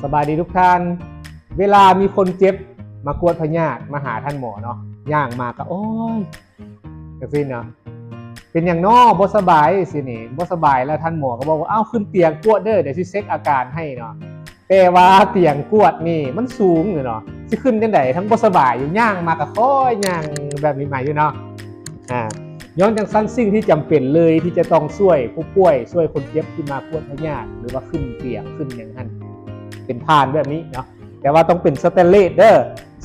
ສະບາຍດີທຸກທ່ານ. ເວລາມີຄົນເຈັບມາກວດພະຍາດ ມາຫາທ່ານໝໍເນາະ, ຍ່າງມາກໍ ໂອ້ຍ ຈັ່ງຊີ້ເນາະ, ເປັນຫຍັງນໍ ບໍ່ສະບາຍ ຊີ້ນີ້ ບໍ່ສະບາຍ. ແລ້ວທ່ານໝໍກໍບອກວ່າ ເອົ້າ ຂຶ້ນຕຽງກວດເດີ ດຽວຊິເຊັກອາການໃຫ້ເນາະ. ແຕ່ວ່າຕຽງກວດນີ້ມັນສູງເນາະ, ຊິຂຶ້ນຈັ່ງໃດ ທັງບໍ່ສະບາຍຢູ່, ຍ່າງມາກໍຄ່ອຍຍ່າງແບບນີ້ມາຢູ່ເນາະ. ອາ ຍ້ອນຈັ່ງຊັ້ນ ສິ່ງທີ່ຈຳເປັນເລີຍທີ່ຈະຕ້ອງຊ່ວຍຜູ້ປ່ວຍ ຊ່ວຍຄົນເຈັບທີ່ມາກວດພະຍາດ ຫຼືວ່າຂຶ້ນຕຽງ ຂຶ້ນຫຍັງຫັ້ນ ເປັນຖ່ານແບບນີ້ເນາະ, ແຕ່ວ່າຕ້ອງເປັນສະແຕນເລດເດີ,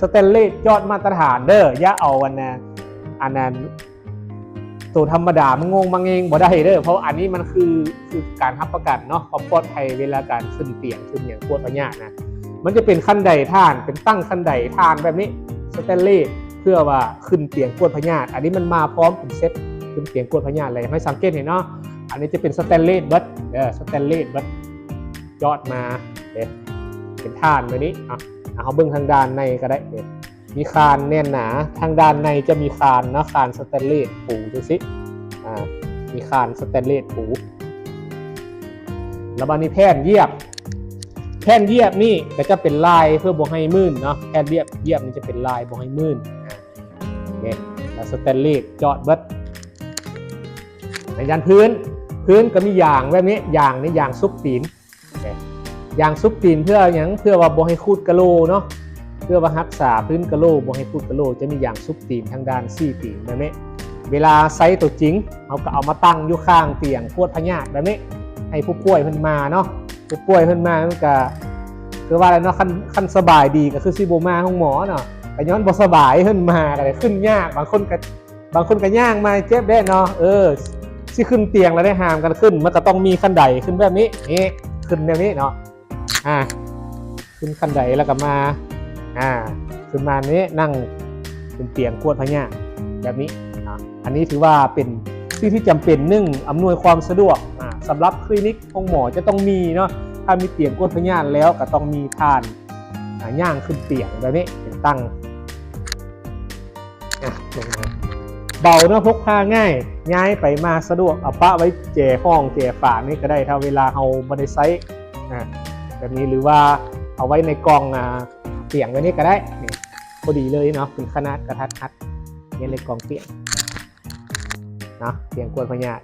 ສະແຕນເລດຈອດມາດຕະຖານເດີ, ຢ່າເອົາອັນນະ ອັນນັ້ນ ໂຕທຳມະດາມາໂງ່ງມາເງ່ງບໍ່ໄດ້ເດີ, ເພາະອັນນີ້ມັນຄື ຄືການຮັບປະກັນເນາະ ຄວາມປອດໄພເວລາການຂຶ້ນຕຽງ ຂຶ້ນຫຍັງກວດພະຍາດນະ. ມັນຈະເປັນຄັນໄດຖ່ານ ເປັນຕັ້ງຄັນໄດຖ່ານແບບນີ້ ສະແຕນເລດ ເພື່ອວ່າຂຶ້ນຕຽງກວດພະຍາດ. ອັນນີ້ມັນມາພ້ອມເປັນເຊັດ ຂຶ້ນຕຽງກວດພະຍາດເລີຍ. ໃຫ້ສັງເກດເຫັນເນາະ, ອັນນີ້ຈະເປັນສະແຕນເລດເບິດ ເອີ ສະແຕນເລດເບິດ ຈອດມາເດ້ ເປັນຖ່ານແບບນີ້ເນາະ. ເຮົາເບິ່ງທາງດ້ານໃນກໍໄດ້ເດ້ ມີຄານແໜ້ນໜາ, ທາງດ້ານໃນຈະມີຄານເນາະ, ຄານສະແຕນເລດປູຈັ່ງຊີ້ ອາ ມີຄານສະແຕນເລດປູ. ແລ້ວບາດນີ້ແຜ່ນຢຽບ, ແຜ່ນຢຽບນີ້ກໍຈະເປັນລາຍເພື່ອບໍ່ໃຫ້ມື່ນເນາະ, ແຜ່ນຢຽບ ຢຽບນີ້ຈະເປັນລາຍບໍ່ໃຫ້ມື່ນ. ອາ ນີ້ ແລ້ວສະແຕນເລດຈອດເບິດ. ໃນດ້ານພື້ນ, ພື້ນກໍມີຢາງແບບນີ້, ຢາງນີ້ ຢາງຊຸບຕີນ. ຢາງຊຸບຕີນເພື່ອຫຍັງ? ເພື່ອວ່າບໍ່ໃຫ້ຂູດກະໂຫຼເນາະ, ເພື່ອວ່າຮັກສາພື້ນກະໂຫຼ ບໍ່ໃຫ້ຂູດກະໂຫຼ. ຈະມີຢາງຊຸບຕີນທາງດ້ານສີ່ຕີນແບບນີ້. ເວລາໃຊ້ຕົວຈິງ ເຮົາກໍເອົາມາຕັ້ງຢູ່ຂ້າງຕຽງກວດພະຍາດແບບນີ້ ໃຫ້ຜູ້ປ່ວຍເພິ່ນມາເນາະ. ຜູ້ປ່ວຍເພິ່ນມາມັນກໍ ຄືວ່າແຫຼະເນາະ, ຄັນ ຄັນສະບາຍດີກໍຄືຊິບໍ່ມາໂຮງໝໍເນາະ, ກໍຍ້ອນບໍ່ສະບາຍເພິ່ນມາກໍໄດ້ຂຶ້ນຍາກ. ບາງຄົນກໍ ບາງຄົນກໍຍ່າງມາເຈັບເດ້ເນາະ, ເອີ ຊິຂຶ້ນຕຽງແລ້ວໄດ້ຫາມກັນຂຶ້ນ, ມັນກໍຕ້ອງມີຄັນໄດຂຶ້ນແບບນີ້ ນີ້ ຂຶ້ນແບບນີ້ເນາະ. ອາ ຂຶ້ນຄັນໄດແລ້ວກໍມາ ອາ ຂຶ້ນມານີ້ ນັ່ງເປັນຕຽງກວດພະຍາດແບບນີ້ເນາະ. ອັນນີ້ຖືວ່າເປັນສິ່ງທີ່ຈຳເປັນ, ໜຶ່ງ ອຳນວຍຄວາມສະດວກ ອາ ສຳລັບຄລີນິກໂຮງໝໍຈະຕ້ອງມີເນາະ, ຖ້າມີຕຽງກວດພະຍາດແລ້ວກໍຕ້ອງມີຖ່ານ ອາ ຍ່າງຂຶ້ນຕຽງແບບນີ້ເປັນຕັ້ງ. ອາ ເບົາເນາະ, ພົກພາງ່າຍ, ຍ້າຍໄປມາສະດວກ, ເອົາປະໄວ້ແຈຫ້ອງແຈຝານີ້ກໍໄດ້ ຖ້າເວລາເຮົາບໍ່ໄດ້ໃຊ້ ອາ ແບບນີ້, ຫຼືວ່າເອົາໄວ້ໃນກ່ອງ ອາ ຕຽງແບບນີ້ກໍໄດ້. ນີ້ ພໍດີເລີຍເນາະ, ເປັນຂະໜາດກະທັດຮັດ ເຮັດໃນກ່ອງຕຽງເນາະ, ຕຽງກວດພະຍາດ.